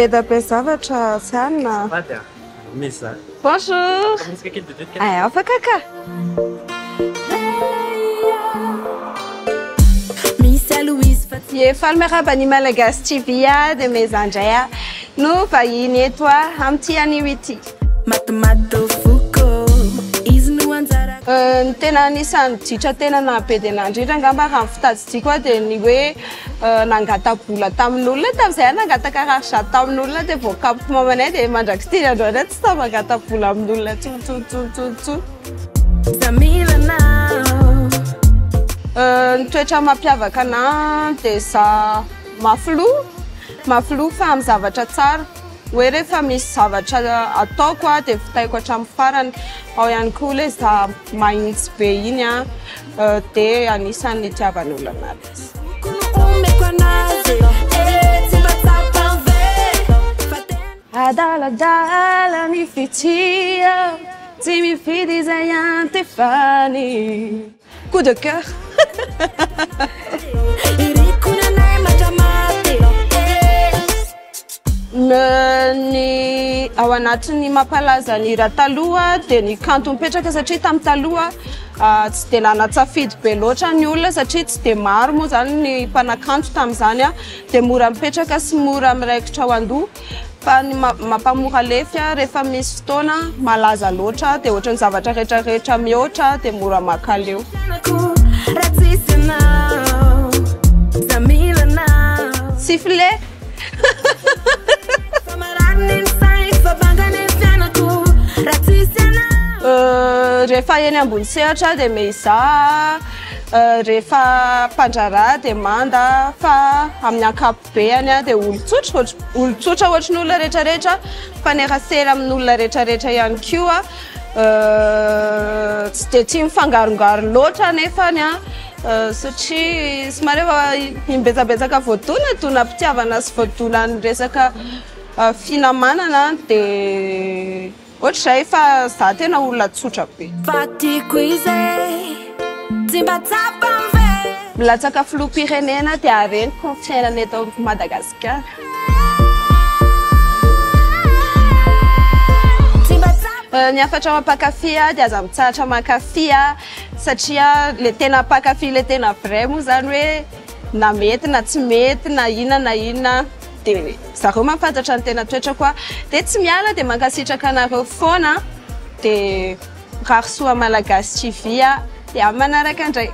Be da be zavatra tsy anina. Azafady a! Misy za. Bonjour! Afaka miresaka kely dododika? Ay, afaka ka! Ie, faly miarahaba ny Malagasy TV a, dia Meza indray a no vahiny eto a amin'ity anio ity. Ny tena anisan'ny ditra tena nahabe dia nandrindra angamba raha ny fitadidiako a dia ny hoe nangata-bola tamin'olona tamin'izay aho nangataka rarizato tamin'olona dia voakapok'i mamanay dia mandrak'ity androany aho tsy sahy mangata-bola amin'olona intsony intsony intsony intsony intsony. Ny toetra mampiavaka anà dia za mafy loha, mafy loha fa amin'ny zavatra tsara. Hoe rehefa misy zavatra ataoko dia vitaiko hatramin'ny farany. Ao ihany koa ilay za mahitsy be iny dia anisan'ny itiavan'ny olona anazy. Adaladala ny fitia, tsy mifidy izay antefany. Coup de cœur. Ny ao anatin'ny mampalaza ny hira taloha dia ny kanto mipetraka satria tamin'ny taloha tsy dia nanan-tsafidy be loatra ny olona satria tsy dia maro moa izany ny mpanakanto tamin'izany dia mora mipetraka sy mora miraikitra ao an-doha. Fa ny mampamora lefy rehefa misy fotoana malaza loatra dia ohatran'ny zavatra rehetra rehetra mihoatra dia mora mankaleo. Sifflet. Rehefa eny ambony sehatra dia meiza, rehefa mpandraharaha dia manda fa amin'ny ankapobeny. Beany dia olon-tsotra, olon-tsotra ohatry ny olona rehetra rehetra, mifanerasera amin'olona rehetra rehetra ihany koa, tsy dia tia mifangarongaro loatra anefany satria somary efa imbetsabetsaka voadona, donam-pitiavana sy voadonan'ny resaka finamanana dia. Ohatr'izay fa za tena olona tsotra be. Fa tiako izy e, tsy mba tsapany ve? Milatsaka filoham-pirenena dia hareniko ny fiainana eto Madagasikara. Ny hafatra ho mpankafy dia aza mitsahatra mankafy satria le tena mpankafy le tena vrai moa zany hoe na mety na tsy mety na inona na inona. Dia zareo mahafantatra ny tena toetrako aho. Dia tsy miala dia mankasitraka anareo foana. Dia mirary soa Malagasy TV aho. Dia amin'ny manaraka indray.